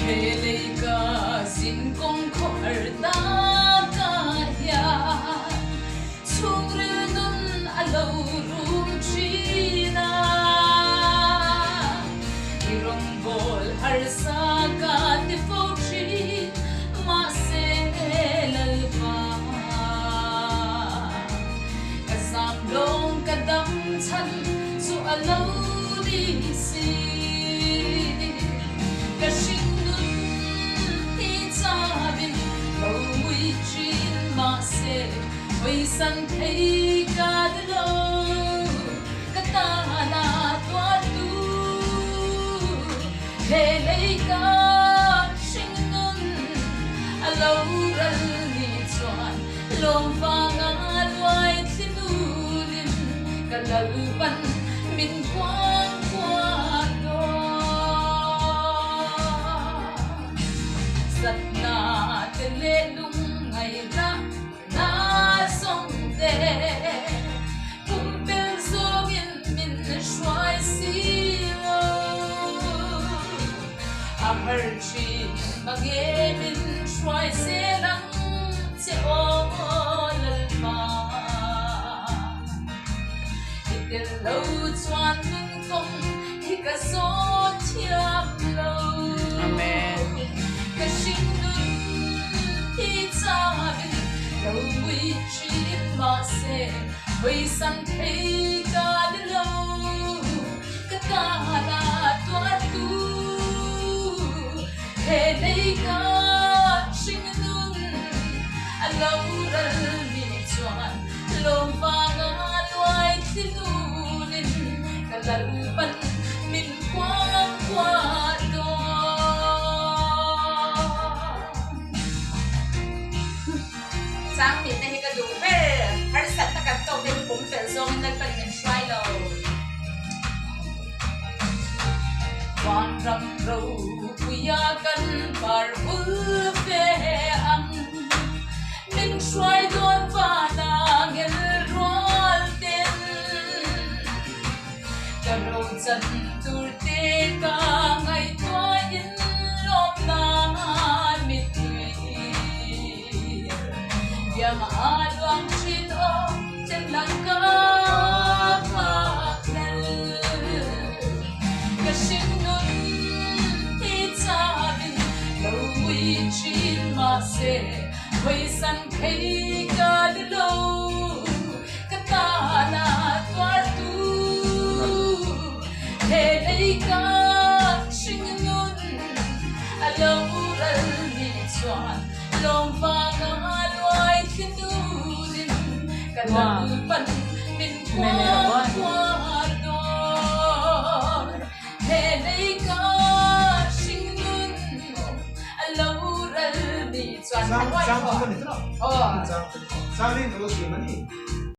He lei ka zin kawng khawhar takah hian chhungril nun a lo rum thin a. I rawngbâwl harsa ka ti fo thin, mahse Lalpa ka zam lawng ka dam chhan chu a lo ni si. Ka hringnun hi chavin lo ngui thin mahse hawisan thei ka ti lo, ka tana tuar tu he lei ka hringnun a lo ral ni chuan lawm vanga luai thli nulin ka lalpan min kuang kuah dawn. Zatna te leh lungngaihna na zawng te pumpel zawngin min hruai si lo. A har thin mange min hruai zel ang che aw Lalpa. I tel lo chuan nun kawng hi ka zawt thiam lo. Amen. Ka hring nun hi chavin lo ngui thin mahse hawisan thei ka ni lo. Ka tana tuar tu he lei ka hring nun a lo ral ni chuan lawm vanga luai thli nulin ka lalpan min kuang kuah dawn. Chang hnih te hi ka duh ber, harsatna kan tawk te hi pum fel zawngin Lalpan min hruai lo. Vanram ropuia kan par bul ve ang, min hruai dawn vana ngel rual ten. Ka ro chan tur te ka ngaihtuahin lawmna mittui. Biang a luang thin aw chem lang ka phak hlel. Ka hringnun hi chavin lo ngui thin mahse hawisan thei ka ni lo. Ka tana tuar tu he lei ka hringnun a lo ral ni chuan lawm vanga luai thli nulin ka lalpan min kuang kuah dawn. He lei ka hringnun a lo ral ni chuan Sang sang chu ka ni tawh. Sang rin ka lo siam a ni.